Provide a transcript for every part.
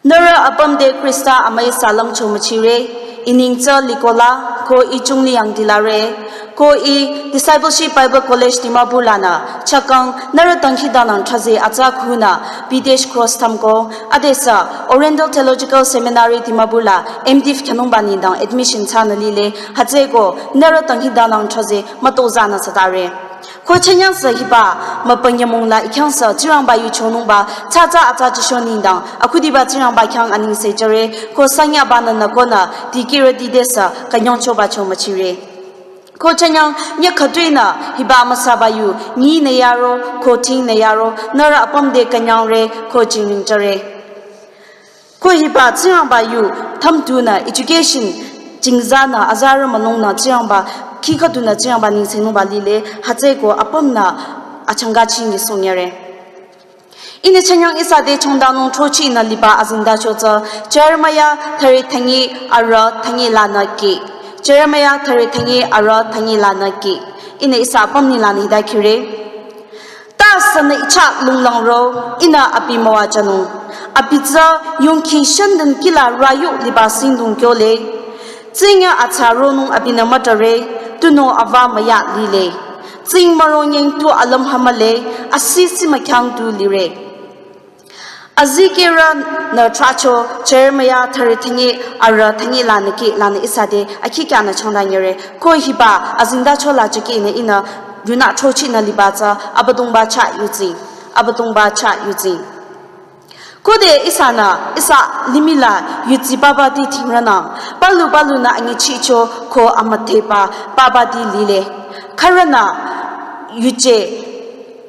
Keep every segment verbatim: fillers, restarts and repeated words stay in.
Nührü apüm te Khrista amüi salam chomüchire, I neng tsü Likola, ko I chungli yangdila re, ko I Discipleship Bible College Dimapur lanü, chakang nührü dangkhidangnang thraze atsa khunü, Bitesh Cross thamko, adesü Oriental Theological Seminary Dimapur la M.Div khyünungba nengdang admission thsanü lile, hütsüeko nührü dangkhidangnang thraze mütozanü thsatare. Ko chünyangsü hiba mübü nyümong la I khyangsü Tsingrangba yu chonungba tsatsa atsa chisho nengdang akhudiba Tsingrangba khyang anengse jüre, ko sanyaba nünü konü dikehrüti tesü künyangchoba chomüchire. Ko chünyang nyüh khütoinü hiba amüsaba yu nyinü yaro, ko tingnü yaro, nührü apüm te künyangre, ko jingring jüre. Ko hiba Tsingrangba yu thümtunü education jingzanü azarü mülungnü Tsingrangba, khi khüdunü Tsingrangba nengsenungba lile, hütsüeko apümnü achangka chingi sonyare. Ihnü chünyang ihsa te chongdanung thochinü liba azengtacho tsü Jeremiah thüre thüngi arüh thüngi lanü kih. Jeremiah thüre thüngi arüh thüngi lanü kih. Ihnü ihsa apüm nenglanü hita khire. Ta sünü I chah lunglangro, ihnü abi müwajünung. Abi tsü yongkhi shandün kihla rayu liba singdong kyole. Tsingya atsa ronung abinü mütare, tunüo ava müya lile. Tsing müro nyeng tu alüm hümüle, asi si mükhyang tu lire. Azikehrünü thracho Jeremiah thüre thüngi arüh thüngi lanü kih lanü ihsa te akhikyanü chongdanyere. Ko hiba azengtacho la chükinü ihnü yunü thochinü liba tsü Abüdongba chah yudsi. Abüdongba chah yudsi. Khode ihsanü ihsa limih la yudsi papa ti thingrünang, palu palunü anyichicho ko amüdheba papa ti lile. Khürünü yuje,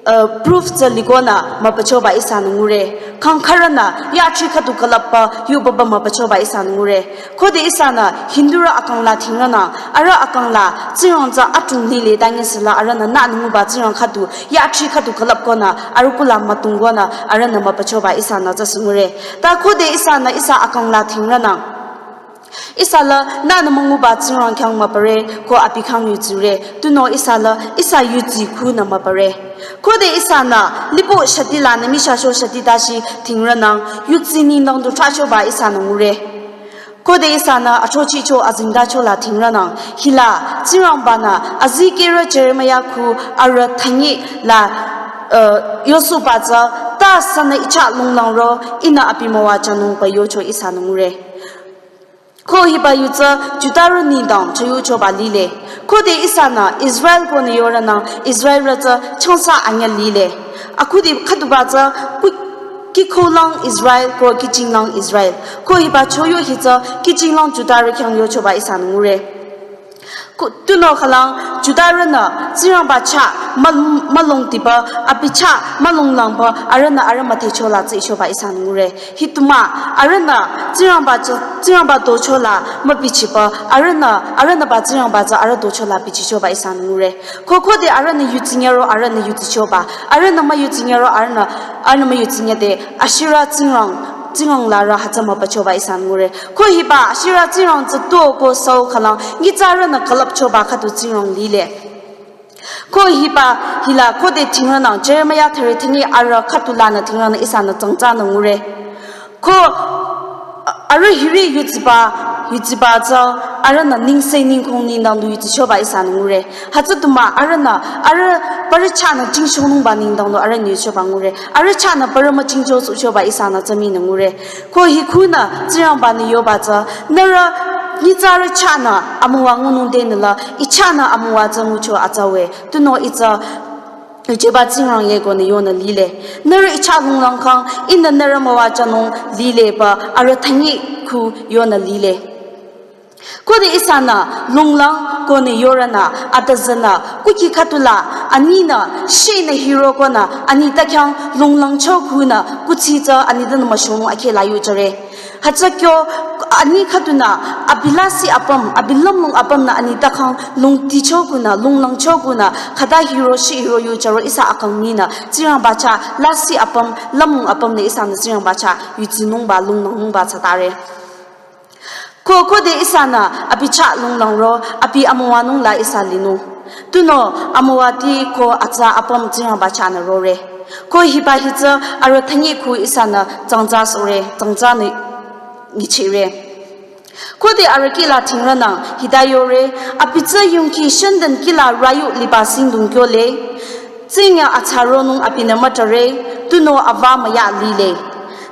uh, proof tsü likonü mübüchoba ihsanü ngure. Khang khürünü yachri khüdu külüpba yu papa mübüchoba ihsanü ngure. Khode ihsanü Hindurü akang la thingrünang, arüh akang la Tsingrang tsü atung lile ta nyisila arühnü nünü nguba Tsingrang khüdu, yachri khüdu külüp konü, arüh kula mütung konü, arühnü mübüchoba ihsanü tsü singure. Ta khode ihsanü ihsa akang la thingrünang, ihsa la nünü münguba Tsingrang khyang mübüre, ko abi khyang yudsire, tunüo ihsa la ihsa yudsi khunü mübüre. Khode ihsanü lipo shati lanü michahcho shati tashi thingrünang, yudsi nengdang du thrachoba ihsanü ngure. Khode ihsanü achochicho azengtacho la thingrünang, hila Tsingrangbanü azikehrü Jeremiah khu arüh thüngi la, uh, yosohba tsü, ta sünü I chah lunglangro, ihnü abi müwajünung pü yocho ihsanü ngure. Ko hiba yu tsü Judarü nengdang chah yuchoba lile. Khode ihsanü Israel konü yorünang, Israelrü tsü changsa anyüh lile. Akhudi khüduba tsü ku kihkhulang Israel ko kihchinglang Israel. Ko hiba choyo hi tsü kihchinglang Judarü khyang yochoba ihsanü ngure. Ko tunüo khülang Judarünü Tsingrangba chah mü-, mülungtiba, abi chah mülunglangba, arühnü arüh müdhecho la tsü ichoba ihsanü ngure. Hituma, arühnü Tsingrangba cho-, Tsingrangba docho la mübichiba, arühnü, arühnüba Tsingrangba tsü arüh docho la bichichoba ihsanü ngure. Ko khode arühnü yudsinyüro, arühnü yudsichoba, arühnü müyudsinyüro, arühnü, arühnü müyudsinyüde, Asherah tsingrang, tsingrang la rü hütsü mübüchoba ihsanü ngure. Ko hiba Asherah tsingrang tsü tuo ko süo khülang nyitsarünü külüpchoba khüdu tsingrang lile. Ko hiba hila khode thingrünang Jeremiah thüre thüngi arüh khüdu lanü thingrünang ihsanü tsangtsanü ngure. Ko a-, arüh hiri yudsiba, yudsiba tsü arühnü nengse nengkong nengdang du yudsichoba ihsanü ngure. Hütsütuma arühnü, arüh parü chahnü jingshonungba nengdang du arühnü yuchoba ngure. Arüh chahnü parü müjingcho suchoba ihsanü tsü minü ngure. Ko hi khunü Tsingrangbanü yoba tsü, nührü nyitsarü chahnü amüwa ngunung denü la, I chahnü amüwa tsü ngucho atsa we. Tunüo I tsü yujeba Tsingrang ye konü yonü lile. Nührü I chah lunglang khang, ihnü nührü müwajünung lile pü arüh thüngi khu yonü lile. Khode ihsanü lunglang konü yorünü, atüzünü, kuki khüdu la, aninü, shenü hiro konü, ani ta khyang lunglangcho khunü, kuthsi tsü ani tanü müshonung akheh la yujüre. Hütsü kyo, ani khüdunü, abi lasih apüm, abi lümlong apümnü ani ta khyang lungticho khunü, lunglangcho khunü, khüta hiro shi hiro yujüro ihsa akang minü, Tsingrangba chah, lasih apüm, lümlong apümnü ihsanü Tsingrangba chah, yudsinungba, lunglangnungba thsatare. Ko khode ihsanü abi chah lunglangro, abi amüwanung la ihsa linung. Tunüo amüwati ko atsa apüm Tsingrangba chahnü rore. Ko hiba hi tsü arüh thüngi khu ihsanü tsangtsa sore, tsangtsanü nyichire. Khode arüh kihla thingrünang hita yore, abi tsü yungki shenden kihla rayu liba singdong kyole. Tsingya athsaronung abinü mütare, tunüo ava müya lile.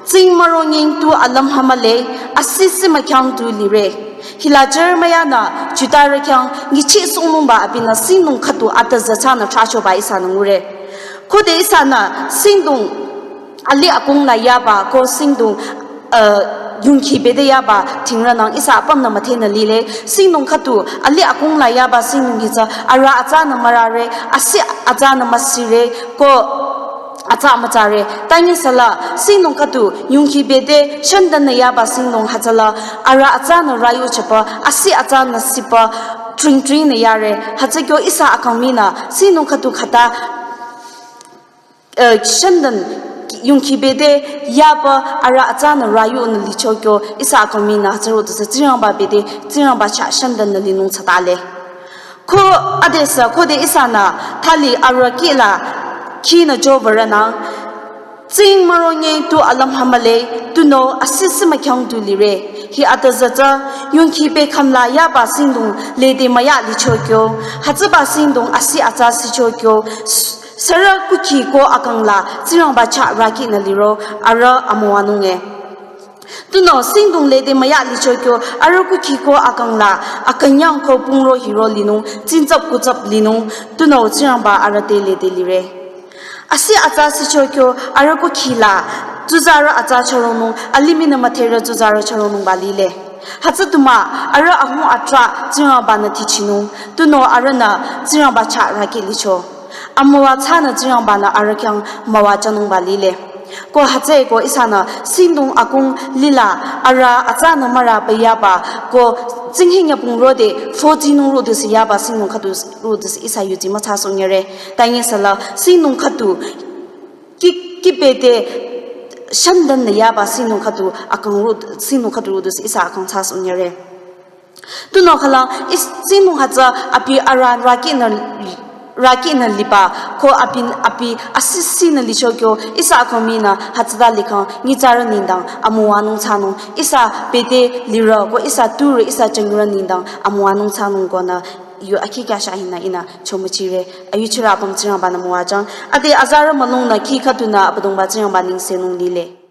Tsing müronging tu alüm hamale, asisi mükhyang tu lire. Hila Jeremiah-nü Judarü khyang nyichisohnungba abinü singdong khüdu atüzü thsanü trahchoba ihsanü ngure. Khode ihsanü singdong alih akungla yaba ko singdong, uh, yungki bete yaba thingrünang ihsa apümnü müdhenü lile. Singdong khüdu alih akungla yaba singdong hi tsü arüh atsanü mürare, asi atsanü müsire, ko atsa mütsare. Tanyisüla singdong khüdu yungki bete shendenü yaba singdong hütsüla arüh atsanü rayu chepü, asi atsanü sipü, tring tring nü yare. Hütsü kyo ihsa akang minü singdong khüdu khüta, eh, shenden yungki bete yaba arüh atsanü rayunü licho kyo ihsa akang minü hütsüro tüsü Tsingrangba bete, Tsingrangba chah shendenü linung thsatale. Ko adesü khode ihsanü thali arüh kihla khinü jowürünang, tsing müronge tu alüm hamale, tunüo asisi mükhyang tu lire. Hi atüzü tsü yungki be khümla yaba singdong lede müya licho kyo. Hütsüba singdong asi atsa sicho kyo. S-, sürü kukhi ko akangla Tsingrangba chah rükinü liro, arüh amüwanunge. Tunüo singdong lede müya licho kyo, arüh kukhi ko akangla akünyang ko pungro hiro linung, tsingtsap kutsap linung, tunüo Tsingrangba arüh te lede lire. Asi atsa sicho kyo, arüh kukhila tsuzarü atsa chüronung, alimihnü müdherü tsuzarü chüronungba lile. Hütsü du mah, arüh ahung atrah Tsingrangba-nü tichinung, tunüo arühnü Tsingrangba chah rüki licho. Amüwa thsanü Tsingrangba-nü arüh khyang müwajünungba lile. Ko hütsüeko ihsanü singdong akung lila arüh atsanü mürapü yaba ko tsinghi nyübong rode fo tsinung rodesü yaba singdong khüdu rodesü ihsa yuti müthsasohnyire. Tanyisüla singdong khüdu ki, ki bete shendenü yaba singdong khüdu akang rod, singdong khüdu rodesü ihsa akang thsasohnyire. Tunüo khülang is singdong hütsü abi arüh rükinü, rükinü liba ko abin abi asisinü licho kyo ihsa akang minü hütsüta likhang nyitsarü nengdang amüwanung thsanung ihsa bete lirü ko ihsa turü ihsa jüngrü nengdang amüwanung thsanung konü yu akhi kya shahinü ihnü chomüchire. Ayuchirü apüm Tsingrangba-nü müwajüng. Ade azarü mülungnü khi khüdunü Abüdongba Tsingrangba nengsenung lile.